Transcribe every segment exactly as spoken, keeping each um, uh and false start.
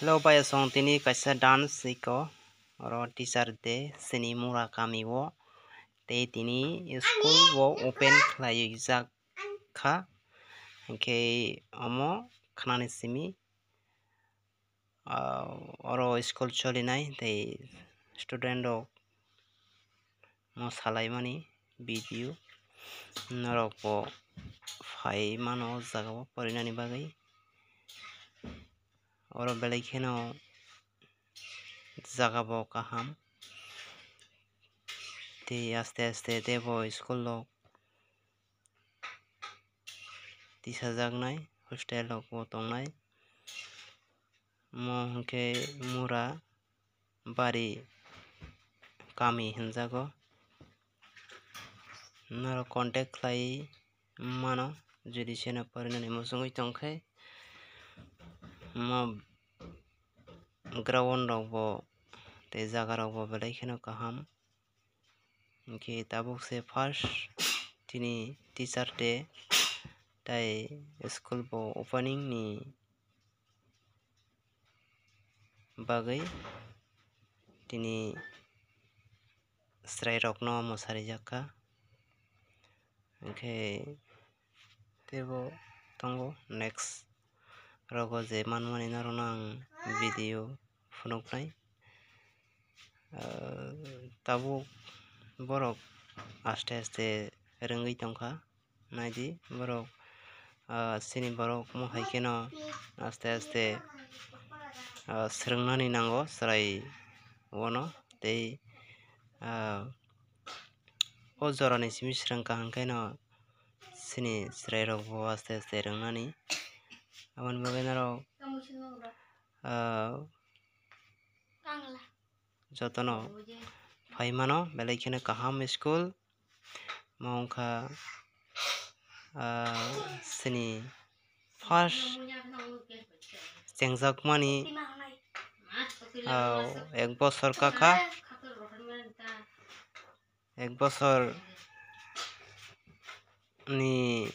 Hello, bayasong, tini kaisa dance iko, oro Teacher Day, sini Mura kami o, tei tini school bo open khlai jak kha, hinkhe omo khnani simi, ah, oro school cholinai tei student rok mo salaimani video norok bo phai mano o jaga o porinani bagwi. Oro belai kheno jaga bo kaham, tei aste aste tei bo school rok tisajaknai, hostel rok bo tongnai. Omo hinkhe Mura bari kami hinjago. Norok contact khlai mano, jodi cheno porinani muchungwi tongkhe. Omo ground rok bo tei jaga rok bo belai kheno kaham. Hinkhe tabuk se first tini Teacher Day, tai school bo opening ni bagwi tini chwrairokno mwsarijakha. Hinkhe teibo tongo next rogo je manmani norokno ang video phunuknai. Ah, tabuk borok aste aste rwngwi tongkha, naidi borok, ah, chini borok omo hai kheno aste aste, ah, swrwngnani nango chwrai ono tei, ah, o jorani simi swrwng kaham khe no chini chwrairok bo aste aste rwngnani. Aboni bagwi norok, ah, jotono phai mano, belai kheno kaham school. Omo wngkha, ah, chini first chengjakmani, ah, ek bosor kakha, ek bosor ni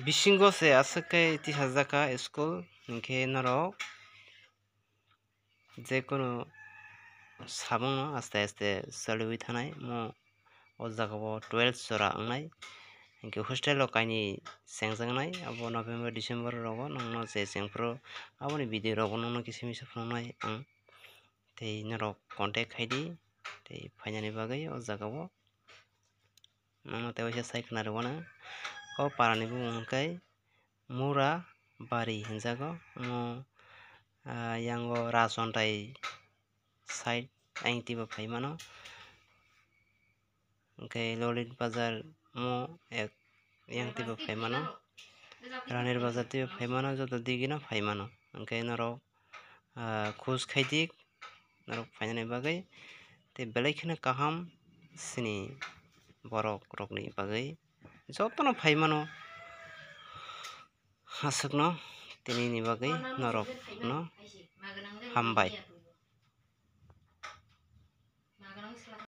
bisingo se aswk khe tisajak kha school, hinkhe norok jekunu samungno aste aste choliwi thanai. Omo o jaga o twelve jora wngnai, hinkhe hostel o kainwi chengjaknai abo November December rogo nongno je chengphuru aboni video rogo nongno kisa misa phunuknai ang. Tei norok contact khaidi tei phainani bagwi o jaga o. Nangno tei waisa sai khna rwmano. O parani bumung hwnkhe Mura Bari hinjago. Omo, ah, yango Rajontai side ayang twibo phai mano. Hwnkhe Lolit Bazar mo ek yang twibo phai mano. Ranir Bazar twibo phai mano, joto digino phai mano. Hwnkhe norok, ah, khoj khai di, norok phainani bagwi. Tei belai kheno kaham chini borok rokni bagwi jotono phai mano. Aswkno tinini bagwi norokno hambai.